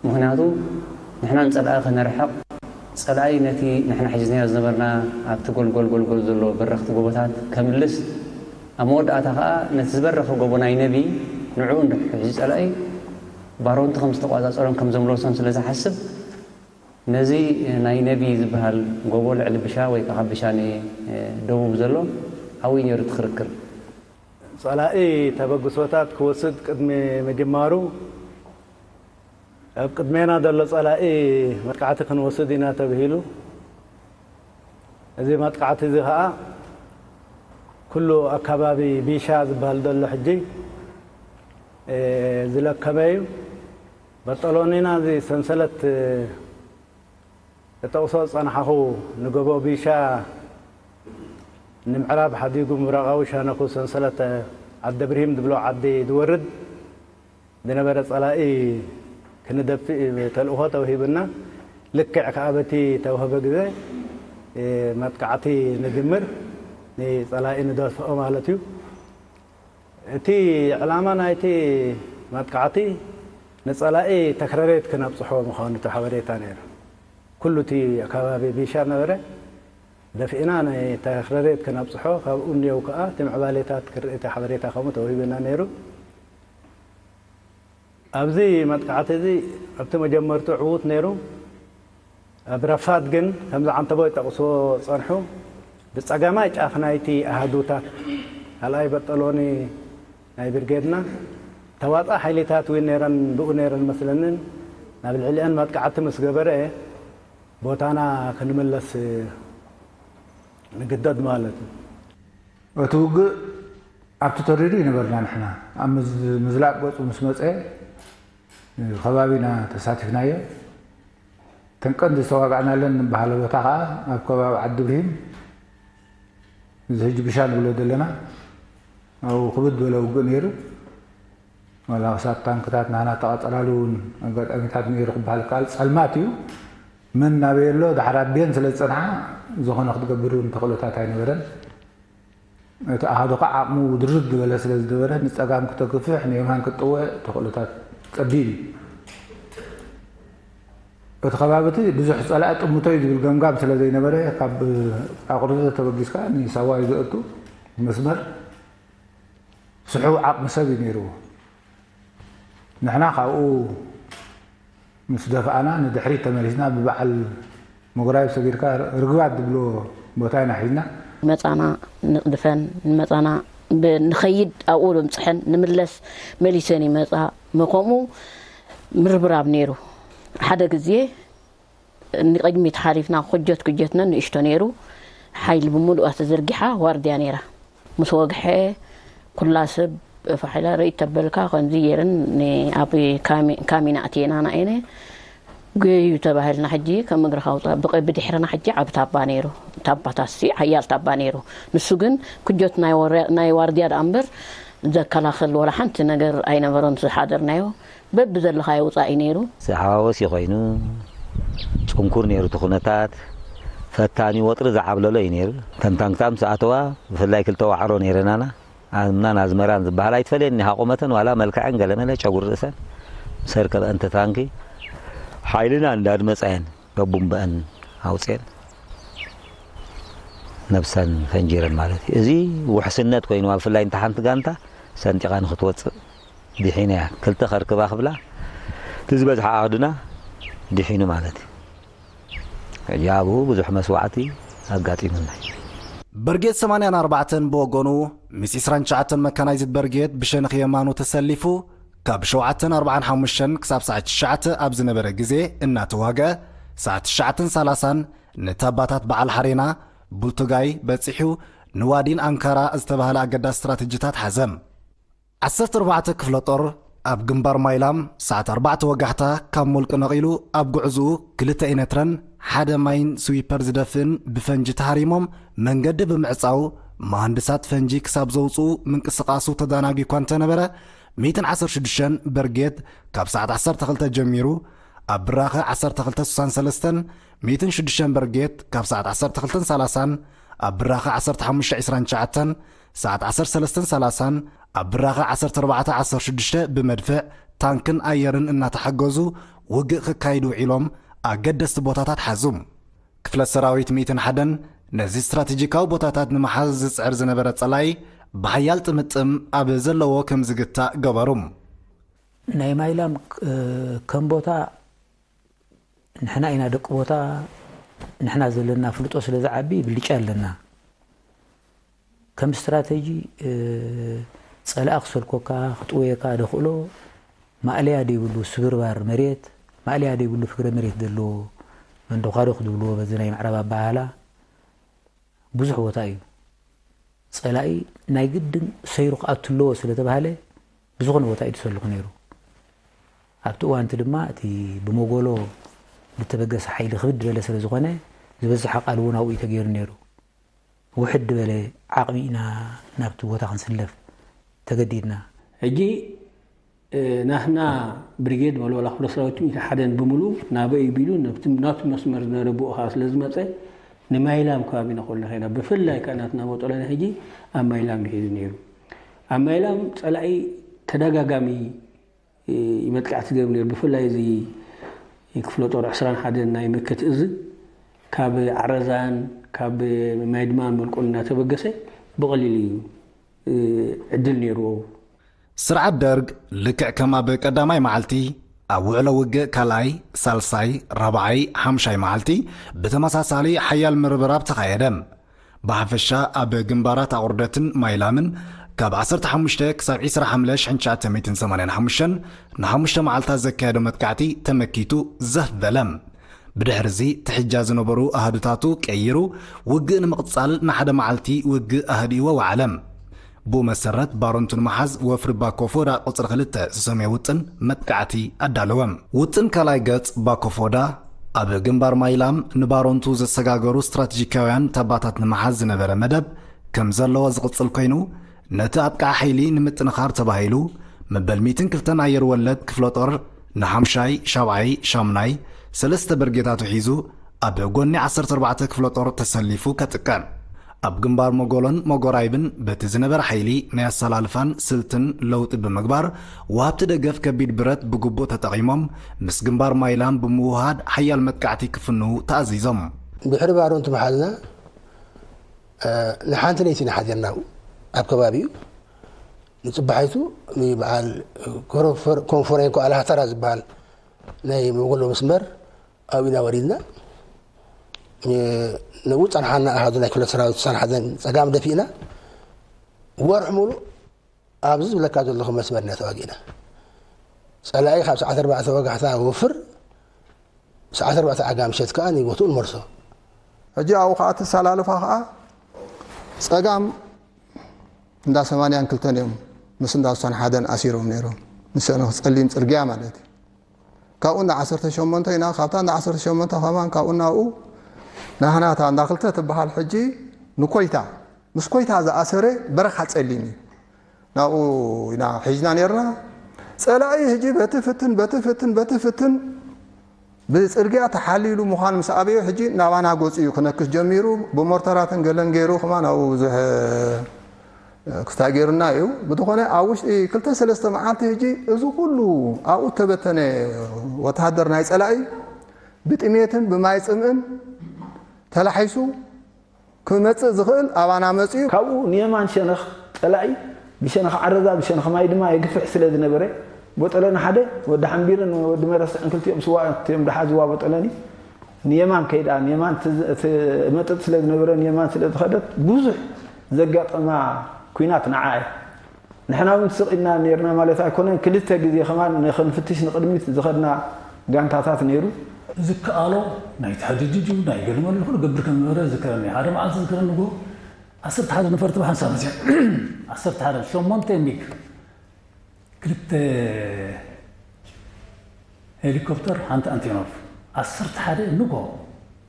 ምኽንያቱ፣ ንሕና ንጸላኢ ከነርሕቕ፣ ጸላኢ ነቲ ንሕና ሒዝናዮ ዝነበርና ኣብቲ ጎልጎል ጎልጎል ዘሎ በረኽቲ ጎቦታት ከምልስ፣ ኣብ መወዳእታ ከኣ ነቲ ዝበረኸ ጎቦ ናይ ነቢ ንዕኡ እንድሕር ሒዙ ጸላኢ፣ ባሮንቲ ከም ዝተቋጻጸሮን ከም ዘምለሶን ስለ ዝሓስብ፣ ነዚ ናይ ነቢ ዝበሃል ጎቦ ልዕሊ ብሻ ወይ ከዓ ካብ ብሻ ንደቡብ ዘሎ ዓብዪ ነይሩ እቲ ክርክር። ጸላኢ ተበግሶታት ክወስድ ቅድሚ ምጅማሩ፣ ኣብ ቅድሜና ዘሎ ጸላኢ መጥቃዕቲ ክንወስድ ኢና ተብሂሉ። እዚ መጥቃዕቲ እዚ ኸኣ ኩሉ ኣካባቢ ቢሻ ዝበሃል ዘሎ ሕጂ፣ እ፣ ዝለከመ እዩ። በጠሎኒና እዚ ሰንሰለት፣ እ፣ እጠቕሶ ዝጸናሕኹ ንጎቦ ቢሻ ንምዕራብ ሓዲጉ ምብራቓዊ ሸነኹ ሰንሰለት ዓዲ ብርሂም ዝብሎ ዓዲ ዝወርድ ዝነበረ ጸላኢ ክንደፍእ ተልእኾ ተውሂብና። ልክዕ ከኣ በቲ ተውህበ ግዜ፣ እ፣ መጥቃዕቲ ንጅምር፣ ንጸላኢ ንደፍኦ ማለት እዩ። እቲ ዕላማ ናይቲ መጥቃዕቲ ንጸላኢ ተክረሬት ክነብጽሖ ምዃኑ እቲ ሓበሬታ ነይሩ። ኩሉ እቲ ከባቢ ቢሻ ነበረ። ደፊእና ናይ ተክረሬት ክነብጽሖ፣ ካብኡ እኒአው ከኣ እቲ ምዕባሌታት ክርኢ እቲ ሓበሬታ ከምኡ ተዋሂቡና ነይሩ። ኣብዚ መጥቃዕቲ እዚ ኣብቲ መጀመርቱ ዕዉት ነይሩ። ኣብ ረፋድ ግን ከምዚ ዓንተቦይ ጠቕስዎ ጸንሑ። ብጸጋማይ ጫፍ ናይቲ ኣሃዱታት ካልኣይ በጠሎኒ ናይ ብርጌድና ተዋጻእ ሓይሊታት እውን ነይረን ብኡ ነይረን መስለንን ናብ ልዕሊአን መጥቃዕቲ ምስ ገበረ ቦታና ክንምለስ ንግደድ ማለት እዩ። እቲ ውግእ ኣብቲ ተሪሩ ይነበርና ንሕና ኣብ ምዝ- ምዝላቕ ገጹ ምስ መጸ ከባቢና ተሳቲፍናዮ። እተን ቀንዲ ዝተዋጋእናለን ንበሃለ ቦታ ከዓ ኣብ ከባቢ ዓዲ ብርሂም እዚ ሕጂ ብሻ ንብሎ ዘለና ኣብኡ ክብድ ዝበለ ውግእ ነይሩ። ዋላ ክሳብ ታንክታት ናህና ተቐጸላሉ እውን ኣጋጣሚታት ነይሩ ክበሃል ይከኣል። ጸልማት እዩ። መን ናበይ ኣሎ ድሓር ኣድብየን ስለ ዝጸንሓ ዝኾነ ክትገብር እውን ተኽእሎታት ኣይነበረን። እቲ ኣሃዱ ከዓ ዓቕሙ ድርብ ዝበለ ስለ ዝነበረ ንጸጋም ክተግፍሕ ንየማን ክትጥውዕ ተኽእሎታት ጸቢብ እዩ። እቲ ከባቢ እቲ ብዙሕ ጸላኢ ጥምቶ እዩ ዝብል ገምጋም ስለ ዘይነበረ ካብ ኣቑርዘ ተበጊስካ ንሳዋ እዩ ዘእቱ መስመር ስሑው ዓቕሚ ሰብ እዩ ነይርዎ። ንሕና ካብኡ ምስ ደፍኣና ንድሕሪት ተመሊስና ብበዓል ምጉራይ ሰጊርካ ርግባት ዝብልዎ ቦታ ኢና ሒዝና። መጻና ንቕድፈን ንመጻና ብ- ንኸይድ ኣብኡ ንምጽሐን ንምለስ መሊሰን ይመጻ መከምኡ ምርብራብ ነይሩ። ሓደ ግዜ ንቕድሚት ሓሊፍና ኩጀት ኩጀትነን ንእሽቶ ነይሩ። ሓይሊ ብምሉኣ ተዘርጊሓ ዋርድያ ነይራ። ምስ ወግሐ ኩላ ሰብ ፋሒላ ርእይ ተበልካ ከምዚ ገይረን ን- ኣብ ካሚ- ካሚና ኣትየና ናኢነ ገዩ ተባሂልና ሕጂ ከም እግርኻ ውፃእ ብቀ- ብድሕርና ሕጂ ዓብ ታባ ነይሩ። ታባታሲ ሓያል ታባ ነይሩ። ንሱ ግን ኩጀት ናይ ወረ- ናይ ዋርድያ ደኣ እምበር ዘከላኸል ወላ ሓንቲ ነገር ኣይነበሮን ዝሓደርናዮ። በብዘለኻዮ ውፃእ እዩ ነይሩ። ዝሓዋወስ እዩ ኮይኑ ፅንኩር ነይሩ እቲ ኩነታት ፈታኒ ወጥሪ ዝዓብለሎ እዩ ነይሩ ተንታንክታ ምስ ኣተዋ ብፍላይ ክልተ ዋዕሮ ነይረናና ኣምናን ኣዝመራን ዝበሃል ኣይትፈልየን እኒሃ ቁመተን ዋላ መልክዐን ገለመለ ጨጉሪ ርእሰን ምስ ኣርከበአን ተታንኪ ሓይልና እንዳድመፃየን በቡምበአን ኣውፅየን ነብሰን ፈንጂረን ማለት እዩ እዚ ውሕስነት ኮይንዋ ብፍላይ እንተ ሓንቲ ጋንታ ሰንጢቓ ንክትወፅእ ዲሒነያ ክልተ ከርክባ ክብላ እቲ ዝበዝሐ ኣሃዱና ዲሒኑ ማለት እዩ ሕጂ ኣብኡ ብዙሕ መስዋዕቲ ኣጋጢሙና እዩ በርጌድ ሰማንያን ኣርባዕተን ብወገኑ ምስ ዕስራን ትሽዓተን መካናይዝድ በርጌድ ብሸነኽ የማኑ ተሰሊፉ ካብ ሸውዓተን ኣርብዓን ሓሙሽተን ክሳብ ሰዓት ትሽዓተ ኣብ ዝነበረ ግዜ እናተዋግአ ሰዓት ትሽዓተን ሰላሳን ነቲ ኣባታት በዓል ሓሬና ቡልቱጋይ በጺሑ ንዋዲን ኣንካራ ዝተባህለ ኣገዳሲ ስትራተጂታት ሓዘ። ዓሰርተ ኣርባዕተ ክፍለ ጦር ኣብ ግንባር ማይላም ሰዓት ኣርባዕተ ወጋሕታ ካብ ሞልቂ ነቒሉ ኣብ ጉዕዝኡ ክልተ ኢነትረን ሓደ ማይን ስዊፐር ዝደፍእን ብፈንጂ ተሃሪሞም መንገዲ ብምዕጻው መሃንድሳት ፈንጂ ክሳብ ዘውጽኡ ምንቅስቓሱ ተዳናጊ እኳ እንተነበረ ሚእትን ዓሰርተ ሽዱሽተን በርጌድ ካብ ሰዓት ዓሰርተ ክልተ ጀሚሩ ኣብ ብራኸ ዓሰርተ ክልተ ስሳን ሰለስተን ሚእትን ሽዱሽተን በርጌድ ካብ ሰዓት ዓሰርተ ክልተን ሰላሳን ኣብ ብራኸ ዓሰርተ ሓሙሽተ ዕስራን ትሽዓተን ሰዓት ዓሰርተ ሰለስተን ሰላሳን ኣብ ብራኸ ዓሰርተ ኣርባዕተ ዓሰርተ ሽዱሽተ ብመድፍዕ ታንክን ኣየርን እናተሓገዙ ውግእ ክካይዱ ውዒሎም ኣገደስቲ ቦታታት ሓዙ። ክፍለ ሰራዊት ሚእትን ሓደን ነዚ ስትራቴጂካዊ ቦታታት ንምሓዝ ዝጽዕር ዝነበረ ጸላኢ ብሓያል ጥምጥም ኣብ ዘለዎ ከም ዝግታእ ገበሩ። ናይ ማይላም ከም ቦታ ንሕና ኢና ደቂ ቦታ ንሕና ዘለና ፍልጦ ስለ ዝዓቢ ብልጫ ኣለና ከም ስትራተጂ ጸላኢ ክሰልኮካ ክጥወየካ ደኽእሎ ማእለያ ደይብሉ ስብርባር መሬት ማእለያ ደይብሉ ፍግረ መሬት ዘለዎ መንደኳዶ ክድብልዎ በዚ ናይ ምዕራብ ኣባሃላ ብዙሕ ቦታ እዩ ጸላኢ ናይ ግድን ሰይሩ ክኣቱ ኣለዎ ስለ ተባህለ ብዝኾነ ቦታ እዩ ተሰልኹ ነይሩ ኣብቲ እዋንቲ ድማ እቲ ብመጎሎ ዝተበገሰ ሓይሊ ክብድ ዝበለ ስለ ዝኾነ ዝበዝሕ ኣቓል እውን ኣብኡ እዩ ተገይሩ ነይሩ ውሕድ ዝበለ ዓቕሚ ኢና ናብቲ ቦታ ክንስለፍ ተገዲድና ሕጂ ናህና ብሪጌድ መለወላ ክፍለ ሰራዊት ሚእቲ ሓደን ብምሉ ናበይ ቢሉ ነብቲ ናቱ መስመር ዝነበረ ብኡ ከዓ ስለ ዝመፀ ንማይላም ከባቢና ኮልና ከይና ብፍላይ ከዓ ናትና መጠለና ሕጂ ኣብ ማይላም ይሄዱ ነይሩ ኣብ ማይላም ፀላኢ ተደጋጋሚ መጥቃዕቲ ገብ ነይሩ ብፍላይ እዚ ክፍለ ጦር ዕስራን ሓደን ናይ ምክት እዝ ካብ ዓረዛን ካብ ማይድማን መልቁን እናተበገሰ ብቐሊል እዩ ዕድል ነይርዎ ስርዓት ደርግ ልክዕ ከም ኣብ ቀዳማይ መዓልቲ ኣብ ውዕሎ ውግእ ካልኣይ፣ ሳልሳይ፣ ራብዓይ፣ ሓምሻይ መዓልቲ ብተመሳሳሊ ሓያል ምርብራብ ተኻየደ። ብሓፈሻ ኣብ ግንባራት ኣቑርደትን ማይላምን ካብ ዓሰርተ ሓሙሽተ ክሳብ ዕስራ ሓምለ ሽሕን ትሽዓተ ሚእትን ሰማንያን ሓሙሽተን ንሓሙሽተ መዓልታት ዘካየዶ መጥቃዕቲ ተመኪቱ ዘፍ በለ። ብድሕርዚ ትሕጃ ዝነበሩ ኣሃዱታቱ ቀይሩ ውግእ ንምቕጻል ንሓደ መዓልቲ ውግእ ኣህዲእዎ ወዓለ። ብኡ መሰረት ባረንቱ ንምሓዝ ወፍሪ ባኮፎዳ ቁጽሪ ክልተ ዝሰመየ ውጥን መጥቃዕቲ ኣዳለወ። ውጥን ካልኣይ ገጽ ባኮፎዳ ኣብ ግንባር ማይላም ንባረንቱ ዘሰጋገሩ ስትራተጂካውያን ታባታት ንምሓዝ ዝነበረ መደብ ከም ዘለዎ ዝቕጽል ኮይኑ፣ ነቲ ኣጥቃዒ ሓይሊ ንምጥንኻር ተባሂሉ መበል ሚእትን ክልተን ኣየር ወለድ ክፍለ ጦር ንሓምሻይ፣ ሻብዓይ፣ ሻምናይ ሰለስተ ብርጌዳቱ ሒዙ ኣብ ጎኒ ዓሰርተ ኣርባዕተ ክፍለ ጦር ተሰሊፉ ከጥቅዕ። ኣብ ግንባር መጎሎን መጎራይብን በቲ ዝነበረ ሓይሊ ናይ ኣሰላልፋን ስልትን ለውጢ ብምግባር ወሃብቲ ደገፍ ከቢድ ብረት ብግቡእ ተጠቒሞም ምስ ግንባር ማይላም ብምውሃድ ሓያል መጥቃዕቲ ክፍንዉ ተኣዚዞም። ድሕሪ ባረንቱ ምሓዝና፣ እ፣ ንሓንቲ ለይቲ ኢና ሓዲርና ኣብኡ፣ ኣብ ከባቢኡ። ንጽባሒቱ ንበዓል ኮንፈር-፣ ኮንፈሬንኮ ኣልሃተራ ዝበሃል ናይ መጎሎ መስመር ኣብኡ ኢና ወሪድና። እ፣ ንብኡ ጸንሓና ኣሃዱ ናይ ክፍለ ሰራዊት ስሳን ሓደን ጸጋም ደፊእና። ወርሒ ሙሉእ ኣብዚ ዝብለካ ዘለኹ መስመር ኢና ተዋጊእና። ጸላኢ ካብ ሰዓት ኣርባዕተ ወጋሕታ ወፍር፣ ሰዓት ኣርባዕተ ኣጋ ምሸት ከኣ ንቦትኡ ንመልሶ። ሕጂ ኣብኡ ከኣ እቲ ኣሰላልፋ ከኣ ጸጋም እንዳ ሰማንያን ክልተን እዮም ምስ እንዳ ስሳን ሓደን ኣሲሮም ነይሮም። ንሰንኽ ጸሊም ጽርግያ ማለት እዩ። ካብኡ እንዳ ዓሰርተ ሸሞንተ ኢና፣ ካብታ እንዳ ዓሰርተ ሸሞንተ ከማን ካብኡ ናብኡ ናህናታ እንዳ ክልተ ትበሃል ሕጂ ንኮይታ፣ ምስ ኮይታ ዝኣሰረ በረኻ ጸሊም እዩ። ናብኡ ኢና ሒዝና ነርና። ጸላኢ ሕጂ በቲ ፍትን፣ በቲ ፍትን፣ በቲ ፍትን ብጽርግያ ተሓሊሉ ምዃኑ ምስ ኣበዮ ሕጂ ናባና ገጹ እዩ ክነክስ ጀሚሩ። ብሞርተራትን ገለን ገይሩ ከማን ኣብኡ ብዙሕ ክስታይ ገይሩና እዩ። ብዝኾነ ኣብ ውሽጢ ክልተ ሰለስተ መዓልቲ ሕጂ እዚ ኩሉ ኣብኡ እተበተነ ወተሃደር ናይ ጸላኢ ብጥሜትን ብማይ ጽምእን ተላሒሱ ክመጽእ ዝኽእል ኣባና መጺኡ። ካብኡ ንየማን ሸነኽ ጸላኢ ብሸነኽ ዓረዛ ብሸነኽ ማይ ድማ የግፍሕ ስለ ዝነበረ፣ ቦጠለኒ ሓደ፣ ወዲ ሓምቢርን ወዲ መረስዕን ክልቲኦም ስዋ እዮም ደሓዝዋ ቦጠለኒ። ንየማን ከይዳ፣ ንየማን ትዝ-፣ ትመጥጥ ስለ ዝነበረ፣ ንየማን ስለ ዝኸደት፣ ብዙሕ ዘጋጠማ ኲናት ንዓ እያ። ንሕና እውን ስቕ ኢልና ነይርና ማለት ኣይኮነን። ክልተ ግዜ ከማን ንኽንፍትሽ ንቕድሚት ዝኸድና ጋንታታት ነይሩ። ዝከኣሎ ናይ ተሓድጅጁ፣ ናይ ገለመሉ ክገብር ከም ዝነበረ ዝከረኒ። ሓደ መዓልቲ ዝከረኒ ንጎ ዓሰርተ ሓደ ነፈርቲ ብሓንሳብ መፅያ። ዓሰርተ ሓደ፣ ሸሞንተ ሚግ፣ ክልተ ሄሊኮፕተር፣ ሓንቲ ኣንቴኖቭ። ዓሰርተ ሓደ ንጎ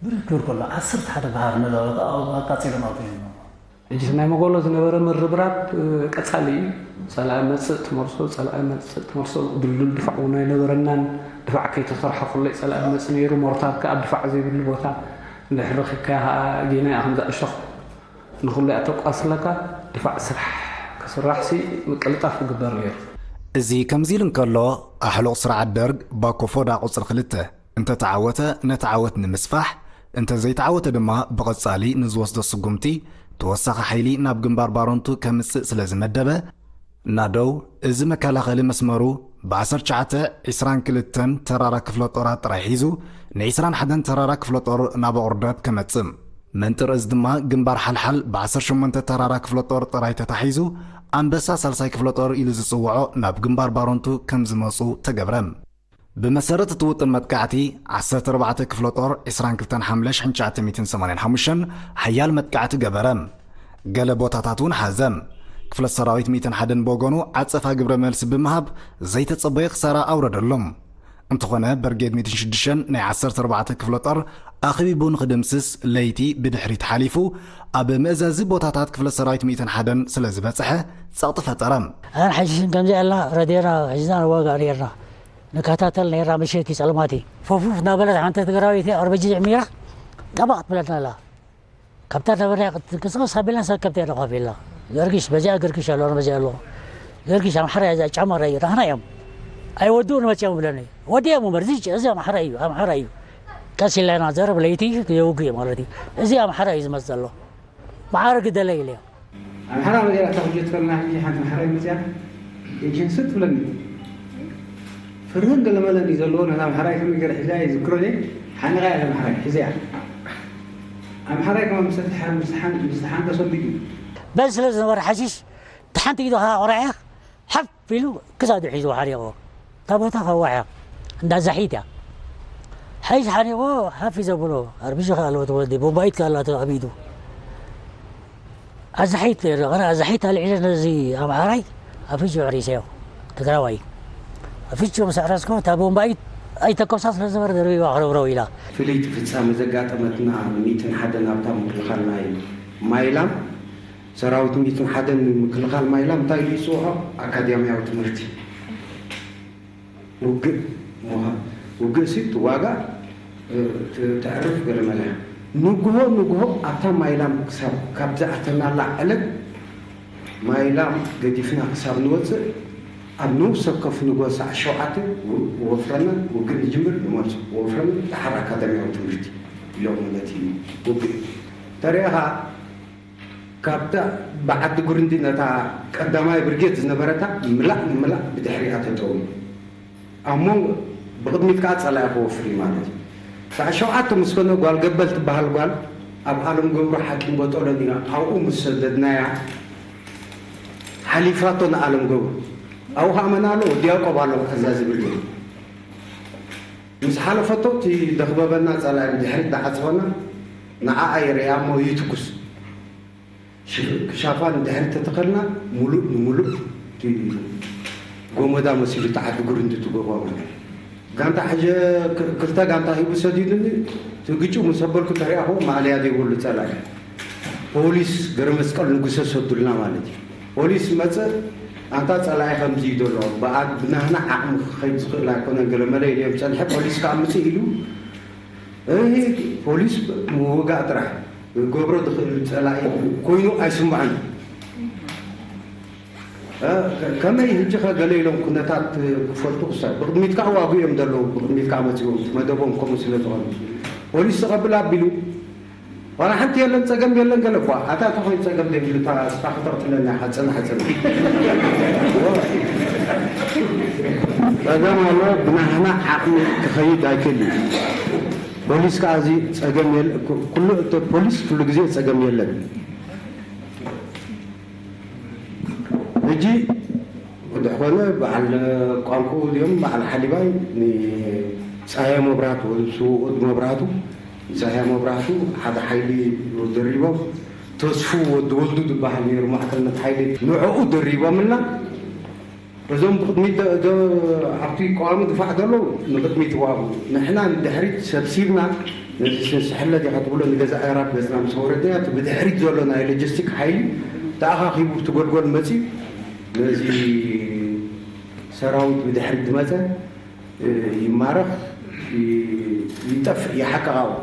ብርህ ክብል ከሎ፣ ዓሰርተ ሓደ በሃር ነዛ ቦታ ኣቃጺሎም ኣውፅኦም። ሕጂ ናይ መጎሎ ዝነበረ ምርብራብ፣ እ፣ ቀጻሊ እዩ። ጸላኢ መጽእ ትመልሶ፣ ጸላኢ መጽእ ትመልሶ፣ ድልዱል ድፋዕ እውን ኣይነበረናን። ድፋዕ ከይተሰርሐ ከሎ ጸላኢ መጽእ ነይሩ። ሞርታር ከኣ ኣብ ድፋዕ ዘይብሉ ቦታ እንድሕር ረኺብካያ ከኣ ጌና እያ ከምዛ እሾኽ ንኹሉ እያ ተቋስለካ። ድፋዕ ስራሕ ክስራሕሲ ምቅልጣፍ ክግበር ነይሩ። እዚ ከምዚ ኢሉ እንከሎ፣ ኣሕሉቕ ስርዓት ደርግ ባኮ ፎዳ ቁጽሪ ክልተ እንተ ተዓወተ፣ ነቲ ዓወት ንምስፋሕ፣ እንተ ዘይተዓወተ ድማ ብቐጻሊ ንዝወስዶ ስጉምቲ ተወሳኺ ሓይሊ ናብ ግንባር ባረንቱ ከምጽእ ስለ ዝመደበ፣ ናደው እዚ መከላኸሊ መስመሩ ብ ዓሰርተ ትሽዓተ ዕስራን ክልተን ተራራ ክፍለ ጦራት ጥራይ ሒዙ፣ ን ዕስራን ሓደን ተራራ ክፍለ ጦር ናብ ኣቑርደት ከመጽእ፣ መንጥር እዚ ድማ ግንባር ሓልሓል ብ ዓሰርተ ሸሞንተ ተራራ ክፍለ ጦር ጥራይ ተታሒዙ፣ ኣንበሳ ሳልሳይ ክፍለ ጦር ኢሉ ዝጽውዖ ናብ ግንባር ባረንቱ ከም ዝመጹ ተገብረ። ብመሰረት እቲ ውጥን መጥቃዕቲ፣ ዓሰርተ ኣርባዕተ ክፍለ ጦር ዕስራን ክልተን ሓምለ ሽሕን ትሽዓተ ሚእትን ሰማንያን ሓሙሽተን ሓያል መጥቃዕቲ ገበረ። ገለ ቦታታት እውን ሓዘ። ክፍለ ሰራዊት ሚእትን ሓደን ብወገኑ ዓጸፋ ግብረ መልሲ ብምሃብ ዘይተጸበየ ክሳራ ኣውረደሎም። እንተኾነ፣ በርጌድ ሚእትን ሽዱሽተን ናይ ዓሰርተ ኣርባዕተ ክፍለ ጦር ኣኽቢቡ ንኽድምስስ ለይቲ ብድሕሪት ሓሊፉ ኣብ መእዘዚ ቦታታት ክፍለ ሰራዊት ሚእትን ሓደን ስለ ዝበጽሐ ጸቕጢ ፈጠረ። ኣን ሓሽሽን ከምዚ ኣላ ረድዮና ሒዝና ንዋጋእ ነርና። ንከታተል ነርና ምሸት እዩ ጸልማት እዩ። ፎፉፍ እናበለት ሓንቲ ትግራዊት ኣርበጂ ጅዕሚራ ጠባቕ ትብለና ኣላ። ካብታ ነበርና ክትንቀሳቐስ ኣቢልና ሰብ ከብቲ እያ ደኳፊልና። ጊዮርጊስ በዚኣ ጊዮርጊስ ኣሎ በዚኣ ኣሎ። ጊዮርጊስ ኣምሓራ እያ እዛ ጫማ ረኣዩ ናህና እዮም። ኣይወድኡን መጺኦም ብለኒ። ወዲኦም እምበር እዚ እዚ ኣምሓራ እዩ ኣምሓራ እዩ። ቀስ ኢልና ኢና ዘረብ ለይቲ የውግእ ማለት እዩ። እዚ ኣምሓራ እዩ ዝመጽእ ዘሎ። ማዕረ ግደለ ኢለዮ። ኣምሓራ መዚኣ እታ ሕጂ ትበልና ሕጂ ሓንቲ ማሕራይ መፅያ። ኢንጂን ስቅ ትብለኒ። ፍርህን ገለመለን እዩ ዘለዎ። ነታ ኣምሓራይ ከመይ ገይረ ሒዛ እየ ዝዝክሮ እየ። ሓኒቓ እያ ኣምሓራይ፣ ሒዘያ። ኣምሓራይ ከማን ምስ ተሓ-፣ ምስ ተሓን-፣ ምስ ተሓንቀሰሉ እዩ። በል ስለ ዝነበረ ሓሺሽ፣ እቲ ሓንቲ ኢዱ ከኣ ቁራዕ እያ፣ ሓፍ ኢሉ ክሳዱ ሒዝዎ ሓሪቕዎ። እታ ቦታ ከዋሕ እያ። እንዳ ዛሒት እያ። ሓይሽ ሓሪቕዎ፣ ሓፍ እዩ ዘብሎ። ኣርቢጂ ከኣ ኣለዎ ተወልደ፣ ቦምባይት ከኣ ኣላቶ ኣብ ኢዱ። ኣዛሒት ነይሩ። ኣነ ኣዛሒት ኣልዒለ ነዚ ኣምሓራይ ኣፍንጭኡ ኣዕሪሰዮ። ትግራዋይ። ኣፍንጭኡ ምስ ኣዕረስኮ፣ እታ ቦምባይት ኣይተኮሳ ስለ ዝነበረ ደርቢባ ክረብረው ኢላ። ፍልይቲ ፍጻመ ዘጋጠመትና ሚእትን ሓደን ኣብታ ምክልኻል ናይ ማይላም፣ ሰራዊት ሚእትን ሓደን ምክልኻል ማይላም እንታይ ኢሉ ይጽውዖ? ኣካዳሚያዊ ትምህርቲ። ውግእ ምዃን። ውግእ ሲ ትዋጋእ፣ እ፣ ት-፣ ተዕርፍ ገለ መለ። ንግሆ ንግሆ ኣብታ ማይላም ክሳብ ካብ ዝኣተናላ ዕለት ማይላም ገዲፍና ክሳብ ንወፅእ ኣብ ንኡስ ወከፍ ንግሆ ሰዓት ሸውዓተ ው-፣ ወፍረና ውግእ ንጅምር ንመልሶ። ወፍረና ደሓር ኣካዳሚያዊ ትምህርቲ ኢሎም ማለት እዩ። ውግእ ተሪእኻ ካብታ ብዓዲ ጉርንዲ ነታ ቀዳማይ ብርጌድ ዝነበረታ ምላእ ንምላእ ብድሕሪኣ ተጠውዩ። ኣብ መንጎ ብቕድሚት ከኣ ጸላኢ ክወፍር እዩ ማለት እዩ። ሰዓት ሸውዓተ ምስ ኮነ ጓል ገበል ትበሃል ጓል ኣብ ኣለም ገብሩ ሓኪም ቦጦሎኒ ኣብኡ ምስ ሰደድናያ ሓሊፋቶ ንኣለም ገብሩ። ኣብኡ ከኣ መን ኣሎ? ወዲ ያዕቆብ ኣሎ ኣዛዚ ብርጌድ። ምስ ሓለፈቶ እቲ ደኽበበና ጸላኢ ብድሕሪት ደዓጸወና ንዓኣ ይርእያ እሞ ይትኩስ። ሽ-፣ ክሻፋ ንድሕሪት ተተኸልና፣ ሙሉእ ንሙሉእ እቲ ጎመዳ መሲሉ እቲ ዓዲ ጉርንዲ እቲ ጎቦ ማለት እዩ። ጋንታ ሕጀ-፣ ክ-፣ ክልተ ጋንታ ሂቡ ሰዲዱኒ፣ እቲ ግጭው ምስ ኣበልኩ ተሪኣኹ ማእለያ ዘይብሉ ጸላኢ። ፖሊስ ገረመስቀል ንጉሰ ሰዱልና ማለት እዩ። ፖሊስ መጸ፣ ኣንታ ጸላኢ ከምዚ እዩ ዘሎ፣ ብኣ-፣ ብናህና ዓቕሚ ክኸይድ ዝኽእል ኣይኮነን፣ ገለመለ ኢሉ እዮም ጸንሐ። ፖሊስ ከኣ ምጽእ ኢሉ፣ እህ፣ ፖሊስ ምውጋእ ጥራሕ። ክገብሮ ዝኽእል ጸላኢ ኮይኑ ኣይስምዖን። እ፣ ከ-፣ ከመይ ሕጂ ኸ ገለ ኢሎም ኩነታት ክፈልጡ ክሳብ ብቕድሚት ከኣ ዋጉ እዮም ዘለዉ፣ ብቕድሚት ከኣ መጺኦም መደቦም ከምኡ ስለ ዝኾነ። ፖሊስ ተቐብል ኣቢሉ፣ ዋላ ሓንቲ የለን፣ ጸገም የለን ገለ እኳ። ኣታ እንታይ ኮይኑ ጸገም ዘይብሉ፣ እታ እስኻ ከተቕትለና ኢኻ፣ ጽናሕ፣ ጽናሕ። ጸገም ኣሎ፣ ብናህና ዓቕሚ ክኸይድ ኣይክእል እዩ። ፖሊስ ከኣ እዚ ጸገም የለ-፣ ኩ-፣ ኩሉ፣ እቲ ፖሊስ ኩሉ ግዜ ጸገም የለን። ሕጂ ወዲ ኾነ በዓል ቋንቋ ድዮም በዓል ሓሊባይ ንፀሃየ መብራህቱ ወይ ስውኡት መብራህቱ፣ ንፀሃየ መብራህቱ ሓደ ሓይሊ ደሪቦም፣ ተስፉ ወዲ ወልዱ ዝበሃል ነይሩ ማዕከልነት ሓይሊ፣ ንዕኡ ደሪቦምልና። እዞም ብቕድሚት ደ-፣ ደ-፣ ኣብቲ ቀዋሚ ድፋዕ ዘለዉ ንቕድሚት ይዋግኡ። ንሕና ንድሕሪት ሰብሲብና፣ ነዚ ስንስሕለ ዲኻ ትብሎ ንገዛ ኣዕራብ ገጽና ምስ ኣውረድናዮ፣ እቲ ብድሕሪት ዘሎ ናይ ሎጂስቲክ ሓይሊ ተኣኻኺቡ ብቲ ጎልጎል መጺኡ፣ ነዚ ሰራዊት ብድሕሪት ዝመጸ፣ እ፣ ይማረኽ፣ ይ-፣ ይጠፍእ፣ ይሓቅቕ ኣብኡ።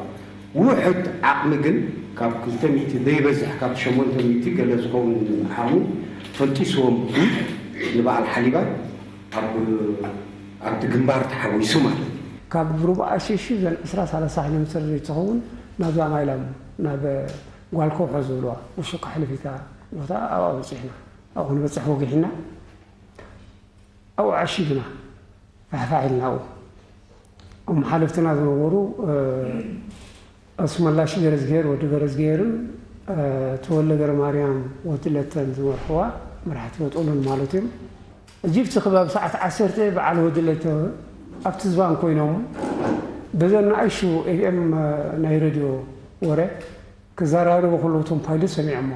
ውሑድ ዓቕሚ ግን፣ ካብ ክልተ ሚእቲ ዘይበዝሕ፣ ካብ ሸሞንተ ሚእቲ ገለ ዝኸውን ዓቕሚ ፈንጢስዎም ንበዓል ሓሊባይ ኣብ፣ ኣብቲ ግንባር ተሓዊሱ ማለት እዩ። ካብ ሩባ ኣሽሽ ዘን ዕስራ ሰላሳ ኪሎ ሜትር ዘይትኸውን ናብዛ ማይላም፣ ናብ ጓል ከውሒ ዝብልዋ፣ ውሹ ክሕልፍ ኢልካ ቦታ ኣብኣ በጺሕና። ኣብኡ ክንበጽሕ ወጊሕና። ኣብኡ ዓሺግና፣ ፋሕፋሕ ኢልና ኣብኡ። እሞ ሓለፍትና ዝነበሩ፣ እ፣ ኣስመላሽ ገረዝግሄር፣ ወዲ ገረዝግሄርን፣ እ፣ ተወልደ ገረማርያም፣ ወዲ ለተን ዝመርሕዋ መራሕቲ ወጦሎን ማለት እዮም። እጅብቲ ክባብ ሰዓት ዓሰርተ በዓል ወዲ ለተ ኣብቲ ዝባን ኮይኖም፣ በዘን ንኣሽቱ ኤፍ ኤም ናይ ሬድዮ ወረ ክዘራረቡ ከለዉ እቶም ፓይለት ሰሚዖሞ።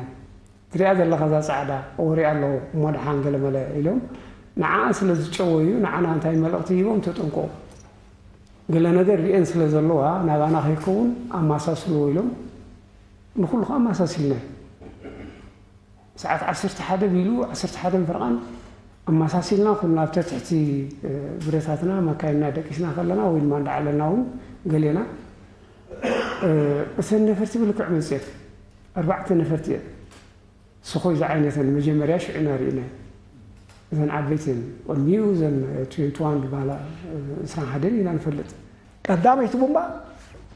ትሪኣ ዘለኻ እዛ ጻዕዳ ወሪኣ ኣለኹ እሞ ደሓን ገለመለ ኢሎም ንዓኣ ስለ ዝጨወዩ ንዓና እንታይ መልእኽቲ ሂቦም ተጠንቀቑ። ገለ ነገር ሪኤን ስለ ዘለዋ ናባና ከይከውን ኣማሳስልዎ ኢሎም ንኹሉ ከኣ ኣማሳሲልናዮ። ሰዓት ዓሰርተ ሓደ ቢሉ ዓሰርተ ሓደን ፈረቓን ኣማሳሲልና ኩልና ኣብተ ትሕቲ፣ እ፣ ብረታትና መካይንና ደቂስና ከለና ወይ ድማ እንዳዓለና እውን ገሌና፣ እ፣ እተን ነፈርቲ ብልክዕ መጽየት ኣርባዕተ ነፈርቲ እየን። ስኾይ ዝዓይነተን መጀመርያ ሽዑ ኢና ርኢናየን። እዘን ዓበይቲ እየን። ቅድሚኡ እዘን ትዌንቲ ዋን ዝበሃላ፣ እ፣ ዕስራን ሓደን ኢና ንፈልጥ። ቀዳመይቲ ቡምባ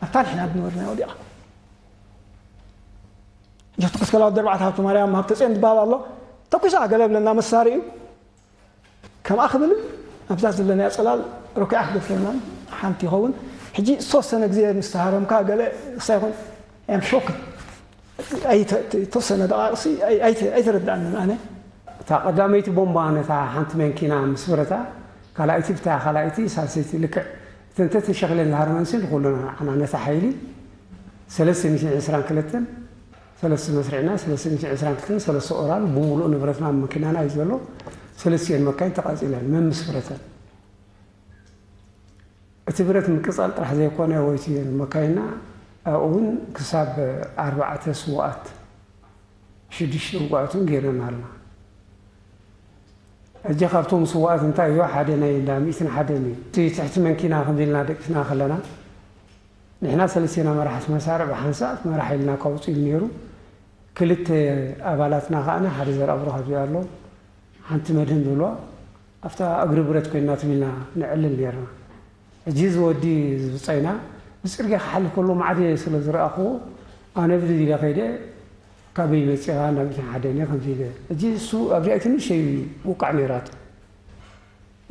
ኣብታ ንሕና ዝነበርናዮ ወዲቓ። ጀቱ ክስከላ ወዲ ኣርባዕተ ሃብተማርያም ሃብተፅዮን ዝበሃል ኣሎ። ተኩሳ ገለ ብለና መሳሪኡ። ከምኣ ክብል ኣብዛ ዘለናያ ጽላል ረኪዓ ክገድፈልና ሓንቲ ይኸውን። ሕጂ ዝተወሰነ ግዜ ምስ ተሃረምካ ገለ ሳይኾን ያም ሾክ ኣይተ- የተወሰነ ደቃቅሲ ኣይተረዳእንን ኣነ። እታ ቀዳመይቲ ቦምባ ነታ ሓንቲ መንኪና ምስ ብረታ፣ ካልኣይቲ ብታ ካልኣይቲ ሳልሰይቲ ልክዕ እተን ተተሸኺለን ዝሃርመንሲ ንኩልና ንዓና ነታ ሓይሊ ሰለስተ ሚእትን ዕስራን ክልተን ሰለስተ መስርዕና ሰለስተ ሚእትን ዕስራን ክልተን ሰለስተ ኦራል ብምሉእ ንብረትና ኣብ መኪናና እዩ ዘሎ። ሰለስቲኤን መካይን ተቃጺለን መምስ ብረተን። እቲ ብረት ምቅጻል ጥራሕ ዘይኮነ ወይቲ መካይና ኣብኡ እውን ክሳብ ኣርባዕተ ስውኣት ሽዱሽተ ውጉኣትን ገይረና ኣለና። ሕጂ ካብቶም ስውኣት እንታይ እዩ ሓደ ናይ እንዳ ሚእትን ሓደን እዩ። እቲ ትሕቲ መንኪና ከምዚ ኢልና ደቂስና ከለና ንሕና ሰለስቴና መራሕቲ መሳርዕ ብሓንሳእ መራሕ ኢልና ካውፅኡ ነይሩ። ክልተ ኣባላትና ከዓነ ሓደ ዘርኣብሩ ካብዚ ኣሎ ሓንቲ መድህን ዝብልዋ ኣብታ እግሪ ብረት ኮይና ትም ኢልና ንዕልል ነርና። ሕጂ እዚ ወዲ ዝብጻይና ብጽርግያ ክሓልፍ ከሎ ማዕደ ስለ ዝረኣኽዎ ኣነ ብዚ ኢለ ከይደ ካበይ መጺኻ ናብ ቤት ሓደ እኔ ከምዚ ኢለ። ሕጂ እሱ ኣብዚኣ ትንሽ ውቃዕ ነይራቱ።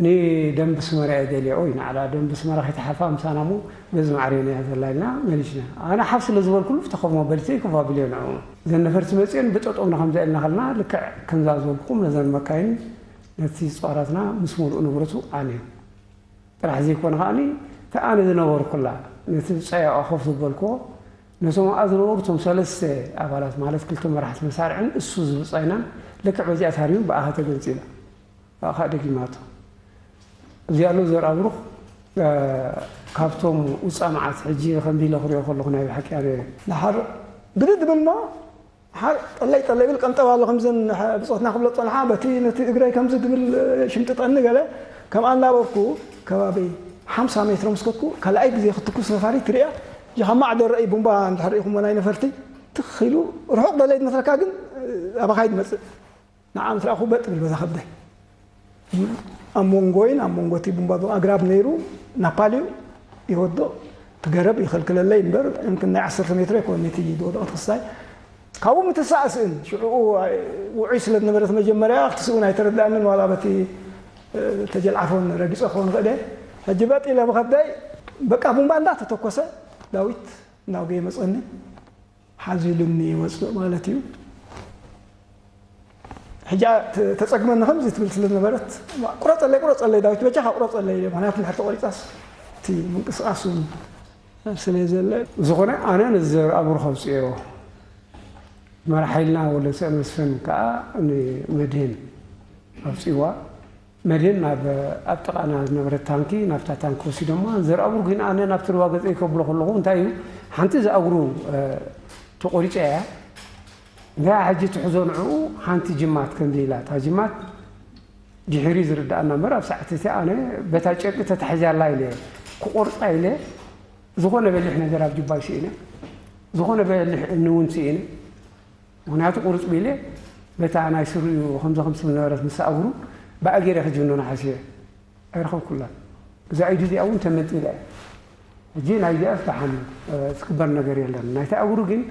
ንደንብ ስመራ እየ ደልያ ኦይ ንዓላ ደንብ ስመራ ከይተሓልፋ ምሳና እሞ በዚ ማዕረ እያ ዘላ ኢልና መሊስና። ኣነ ሓፍ ስለ ዝበልኩሉ ብተኸፍ መበልቲ ይከፋ ብልዮ ንዕኡ። እዘን ነፈርቲ መፅኦን ብጠጠው ንከምዛ ኢልና ከለና ልክዕ ከምዛ ዝበልኩኹም ነዘን መካይን ነቲ ፃራትና ምስ ሙሉእ ንብረቱ ዓንዮም። ጥራሕ ዘይኮነ ከዓኒ እቲ ኣነ ዝነበርኩላ ነቲ ብፃያኣ ኮፍ ዝበልክዎ ነቶም ኣብኣ ዝነበሩ እቶም ሰለስተ ኣባላት ማለት ክልተ መራሕቲ መሳርዕን እሱ ዝብፃይናን ልክዕ በዚኣ ታሪሙ ብኣኻ ተገንፂላ ብኣኻ ደጊማቶ እዚኣ ኣሎ ዘርኣ ብሩኽ ካብቶም ውፃ መዓት ሕጂ ከምዚ ኢለ ክሪኦ ከለኹ ናይ ብሓቂ ኣነ ድሓር ብድድ ድብል እሞ ሓር ጠለይ ጠለይ ብል ቀንጠብ ኣሎ ከምዘን ብፆትና ክብሎ ፀንሓ በቲ ነቲ እግረይ ከምዚ ድብል ሽምጥጠኒ ገለ ከምኣ እናበርኩ ከባቢ ሓምሳ ሜትሮ ምስ ከድኩ ካልኣይ ግዜ ክትኩስ ነፋሪት ትሪኣ ጀኻ ማዕዶ ረእይ ቡምባ እንድሕር ኢኹሞ ናይ ነፈርቲ ትኽ ኢሉ ርሑቕ ደለይ ዝመስለካ ግን ኣባኻ ይመፅእ ንዓ ምስ ረኣኹ በጥ ብል በዛ ከብደይ ኣብ መንጎይን ኣብ መንጎ እቲ ቡምባ ኣግራብ ነይሩ ናፓል እዩ ይወዶ ትገረብ ይኸልክለለይ እምበር እምክን ናይ ዓሰርተ ሜትሮ ኣይኮን ነቲ ዝወደቐት ክስታይ ካብኡ ምትሳእ ስእን ሽዕኡ ውዑይ ስለ ዝነበረት መጀመርያ ክትስእን ኣይተረዳእንን ዋላ በቲ ተጀልዓፎን ረጊፀ ክኸውን ክእደ ሕጂ በጥ ኢለ ብኸብደይ በቃ ቡምባ እንዳተተኮሰ ዳዊት እናውገየ መፀኒ ሓዚሉኒ ይወፅእ ማለት እዩ። ሕጂ ተፀግመኒ ከምዚ ትብል ስለ ዝነበረት ቁረፀለይ ቁረፀለይ ዳዊት በጃኻ ቁረፀለይ ኢለ ምክንያቱ እንድሕር ተቆሪፃስ እቲ ምንቅስቃስ እውን ስለ ዘለ ዝኾነ ኣነ ንዘርኣብሩ ከውፅኦ መራሒ ኢልና ወለሰ መስፍን ከዓ ንመድህን ኣውፅዋ መድህን ናብ ኣብ ጥቓና ዝነበረት ታንኪ ናብታ ታንኪ ወሲዶማ ዘርኣብሩ ግን ኣነ ናብቲ ሩባ ገፀይ ከብሎ ከለኹ እንታይ እዩ ሓንቲ ዝኣግሩ ተቆሪፀ እያ እንታ ሕጂ ትሕዞ ንዕኡ ሓንቲ ጅማት ከምዚ ኢላ እታ ጅማት ድሕሪ ዝርዳእና እምበር ኣብ ሰዓት እቲ ኣነ በታ ጨርቂ ተታሒዛላ ኢለ ክቆርፃ ኢለ ዝኾነ በሊሕ ነገር ኣብ ጅባይ ስኢነ ዝኾነ በሊሕ እምኒ እውን ስኢነ ምክንያቱ ቁርፅ ቢለ በታ ናይ ስሪኡ ከምዚ ከምዚ ዝነበረት ምስ ኣእግሩ ብኣ ገይረ ክጅንኖ ሓሲበ ኣይረኸብኩላን እዛ ኢዱ እዚኣ እውን ተመንጢላ እያ ሕጂ ናይዚኣስ ደሓን ዝግበር ነገር የለን ናይቲ ኣእግሩ ግን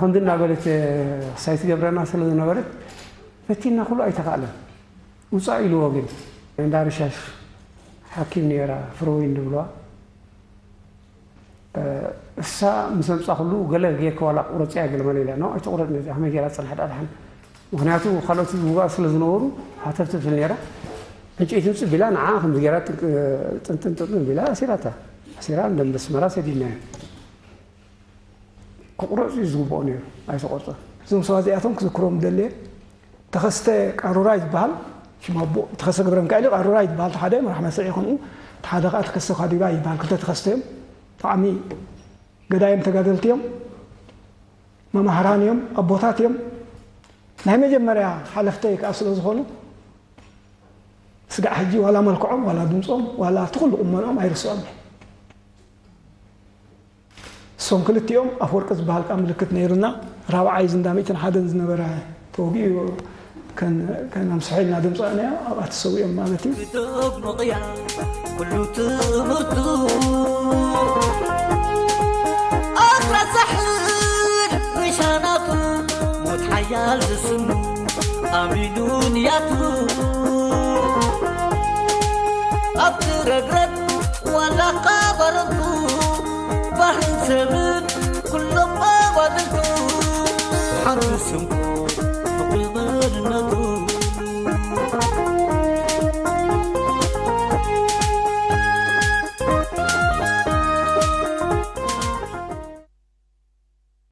ከምዚ እናበለት ክሳይ ትገብረና ስለ ዝነበረት ፈቲና ኩሉ ኣይተኻእለን ውፃእ ኢልዎ ግን እንዳ ርሻሽ ሓኪም ነይራ ፍሮወይን ዝብለዋ እሳ ምስ ኣምፃ ኩሉ ገለ ጌርካ ዋላ ቁረፅያ ገለ መለ ኢላ ኖ ኣይትቁረፅ ነዚኣ ከመይ ጌራ ፅንሓ ዳኣ ድሓን ምክንያቱ ካልኦት ዝውጋእ ስለ ዝነበሩ ሃተፍትፍ ትብል ነይራ ዕንጨይቲ ምፅእ ቢላ ንዓ ከምዚ ጌራ ጥንጥንጥንጥን ቢላ ኣሲራታ ኣሲራ ደንበ ኣስመራ ሰዲድናዮ ክቁረፅ እዩ ዝግብኦ ነይሩ ኣይተቆርፀን እዞም ሰባት እዚኣቶም ክዝክሮም ደልየ ተኸስተ ቃሩራ ይበሃል ሽም ኣቦ ተኸስተ ገብረ ሚካኤል እዩ ቃሩራ ይበሃል ሓደ መራሕ መስርዒ ከምኡ ሓደ ከዓ ተኸስተ ኳዲባ ይበሃል ክልተ ተኸስተ እዮም ብጣዕሚ ገዳይም ተጋደልቲ እዮም መማህራን እዮም ኣቦታት እዮም ናይ መጀመርያ ሓለፍተይ ከዓ ስለ ዝኾኑ ስጋዕ ሕጂ ዋላ መልክዖም ዋላ ድምፆም ዋላ እቲ ኩሉ ቁመንኦም ኣይርስዖም እየ እሶም ክልቲኦም ኣፍወርቂ ዝበሃል ከዓ ምልክት ነይሩና ራብዓይ ዝንዳ ሚእትን ሓደን ዝነበረ ተወጊኡ ከነምስሖ ኢልና ደምፃእናዮ ኣብኣ ተሰዊኦም ማለት እዩ ክደግሙቕያ ኩሉ ትምህርቱ ኣስራሳሕን ሪሻናቱ ሞት ሓያል ዝስኑ ኣሚኑ ንያቱ ረግረግ ዋላ ቃባረቱ ባህን ሰብን ኩሎም ኣባልቱ ሓንቲ ስንኩ